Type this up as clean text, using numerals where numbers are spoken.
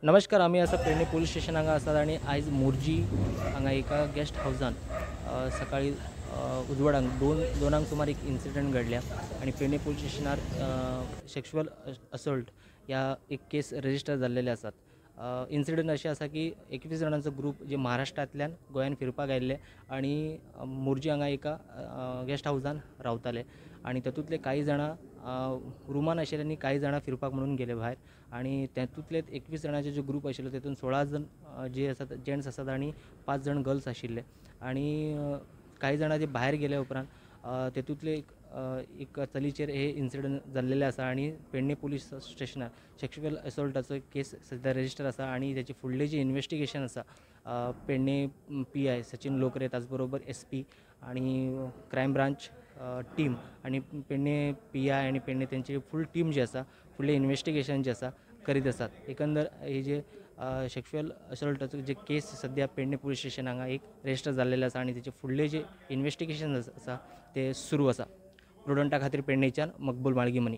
नमस्कार, आमी आसा पेडणे पुलीस स्टेशन हांगा आसात आनी आयज मोरजी हांगा एका गेस्ट हावजान सकाळी उजवाडांक दोनांक सुमार एक इन्सिडंट घडल्या आनी पेडणे पुलीस स्टेशनार सेक्शुअल असल्ट ह्या एक केस रजिस्टर जाल्लेले आसात. इन्सिडंट अशें आसा की 21 जाणांचो ग्रूप जे महाराष्ट्रांतल्यान गोंयान फिरपाक आयिल्ले आनी मोरजी हांगा एका गेस्ट हावजान रावताले आनी तातूंतले कांय जाणां रुमान आशिल्ले आनी कांय जाणां फिरपाक म्हणून गेले भायर आनी तातूंतले 21 जाणांचे जे ग्रूप आशिल्लो तातूंत 16 जाण जे आसात जेंट्स आसात आनी 5 जाण गर्ल्स आशिल्ले आनी कांय जाणां जे भायर गेले उपरांत तातूंतले एक चलीचेर हे इन्सिडंट जाल्लेले आसा आनी पेडणे पुलीस स्टेशनार सेक्शुअल असॉल्टाचो एक केस सद्या रजिस्टर आसा आनी तेची फुडली जी इन्वेस्टिगेशन आसा पेडणे PI Sachin Lokare, त्याच बरोबर SP आनी क्रायम ब्रांच टीम आनी पेडणे PI आनी पेडणे तेंची फूल टीम जी आसा फुडलें इन्वेस्टिगेशन जें आसा करीत आसात. एकंदर हे जे सेक्शुअल असॉल्टाचो जे केस सद्या पेडणे पुलीस स्टेशन हांगा एक रजिस्टर जाल्लेले आसा आनी तेचे फुडले जे इन्वेस्टिगेशन आसा ते सुरू आसा. प्रुडंटा खातीर पेडणेच्यान मकबूल माळगीमनी.